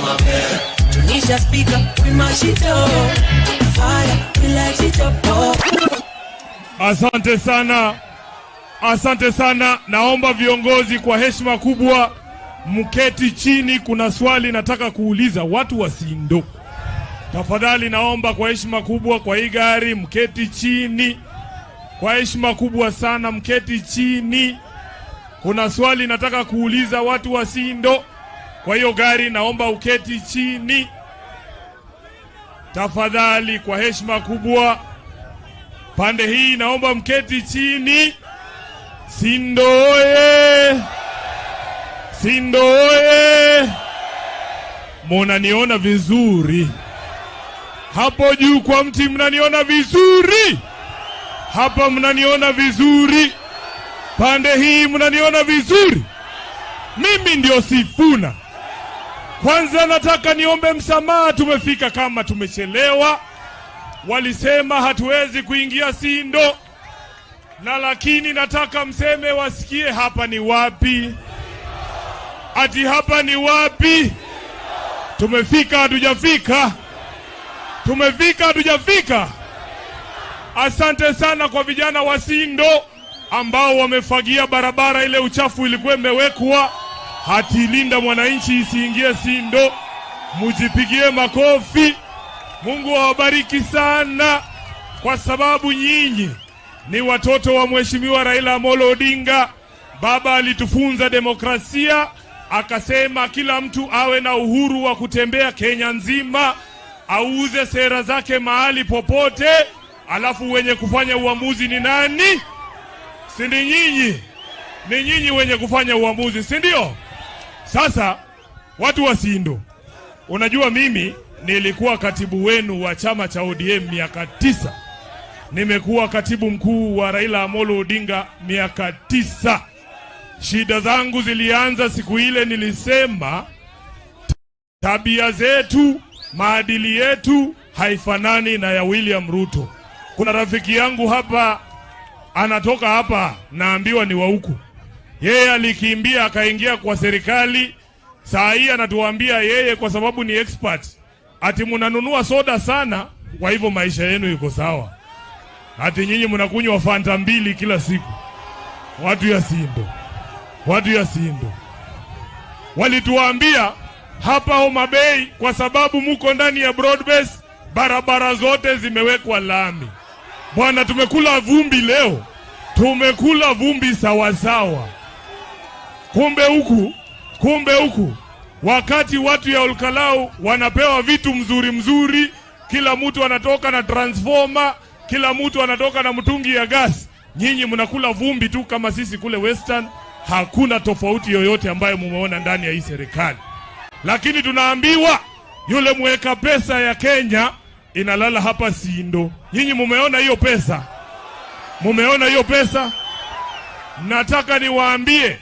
My Tunisia speaker, we mash it up. Fire, we light it up. Oh. Asante sana, asante sana. Naomba viongozi kwa heshima kubwa mketi chini. Kuna swali nataka kuuliza watu wa Sindo. Tafadhali naomba kwa heshima kubwa, kwa hii gari mketi chini, kwa heshima kubwa sana mketi chini. Kuna swali nataka kuuliza watu wa Sindo. Kwa hiyo gari naomba uketi chini tafadhali, kwa heshima kubwa. Pande hii naomba mketi chini. Sindo oye! Sindo oye! Munaniona vizuri hapo juu kwa mti? Mnaniona vizuri hapa? Mnaniona vizuri pande hii? Mnaniona vizuri? Mimi ndio Sifuna. Kwanza nataka niombe msamaha, tumefika kama tumechelewa. Walisema hatuwezi kuingia Sindo, na lakini nataka mseme wasikie, hapa ni wapi? Ati hapa ni wapi? Tumefika hatujafika? Tumefika hatujafika? Asante sana kwa vijana wa Sindo ambao wamefagia barabara ile uchafu ilikuwa imewekwa, ati linda mwananchi isiingie Sindo. Mujipigie makofi. Mungu awabariki sana, kwa sababu nyinyi ni watoto wa Mheshimiwa Raila Amolo Odinga. Baba alitufunza demokrasia, akasema kila mtu awe na uhuru wa kutembea Kenya nzima, auze sera zake mahali popote, alafu wenye kufanya uamuzi ni nani? Si ni nyinyi? Ni nyinyi wenye kufanya uamuzi, si ndio? Sasa watu wa Sindo, unajua mimi nilikuwa katibu wenu wa chama cha ODM miaka 9. Nimekuwa katibu mkuu wa Raila Amolo Odinga miaka 9. Shida zangu zilianza siku ile nilisema tabia zetu, maadili yetu haifanani na ya William Ruto. Kuna rafiki yangu hapa anatoka hapa, naambiwa ni wa huku. Yeye alikimbia akaingia kwa serikali. Saa hii anatuambia yeye kwa sababu ni expert, ati mnanunua soda sana, kwa hivyo maisha yenu iko sawa. Ati nyinyi mnakunywa Fanta mbili kila siku. Watu ya Sindo, watu ya Sindo walituambia hapa Homa Bay, kwa sababu muko ndani ya broad base, barabara zote zimewekwa lami. Bwana, tumekula vumbi leo, tumekula vumbi sawasawa. Kumbe huku wakati watu ya Olkalou wanapewa vitu mzuri mzuri, kila mtu anatoka na transformer, kila mtu anatoka na mtungi ya gas, nyinyi mnakula vumbi tu kama sisi kule Western. Hakuna tofauti yoyote ambayo mumeona ndani ya hii serikali, lakini tunaambiwa yule mweka pesa ya Kenya inalala hapa Sindo. Nyinyi mumeona hiyo pesa? Mumeona hiyo pesa? Nataka niwaambie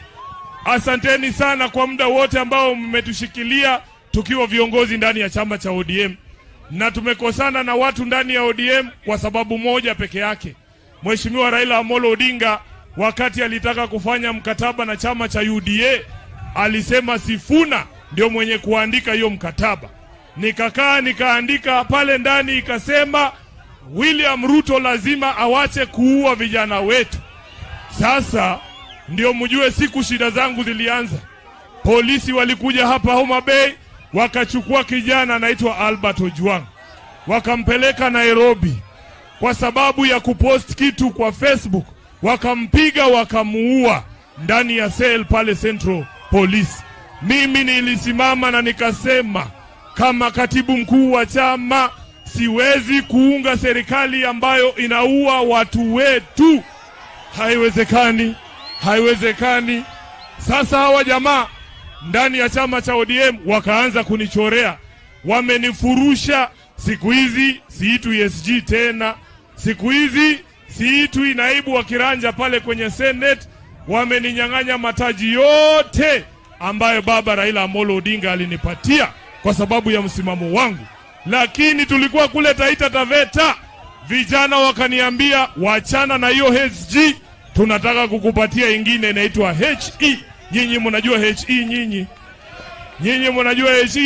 asanteni sana kwa muda wote ambao mmetushikilia tukiwa viongozi ndani ya chama cha ODM, na tumekosana na watu ndani ya ODM kwa sababu moja peke yake. Mheshimiwa Raila Amolo Odinga wakati alitaka kufanya mkataba na chama cha UDA alisema Sifuna ndio mwenye kuandika hiyo mkataba. Nikakaa nikaandika pale ndani, ikasema William Ruto lazima awache kuua vijana wetu. Sasa ndio mjue siku shida zangu zilianza. Polisi walikuja hapa Homa Bay wakachukua kijana anaitwa Albert Ojwang, wakampeleka Nairobi kwa sababu ya kupost kitu kwa Facebook, wakampiga wakamuua ndani ya cell pale Central Police. Mimi nilisimama na nikasema kama katibu mkuu wa chama siwezi kuunga serikali ambayo inaua watu wetu. Haiwezekani, haiwezekani. Sasa hawa jamaa ndani ya chama cha ODM wakaanza kunichorea, wamenifurusha. Siku hizi siitwi SG tena, siku hizi siitwi naibu wa kiranja pale kwenye Senate. Wameninyang'anya mataji yote ambayo baba Raila Amolo Odinga alinipatia kwa sababu ya msimamo wangu. Lakini tulikuwa kule Taita Taveta, vijana wakaniambia wachana na hiyo SG, tunataka kukupatia ingine inaitwa HE. Nyinyi mnajua HE? Nyinyi mnajua HE?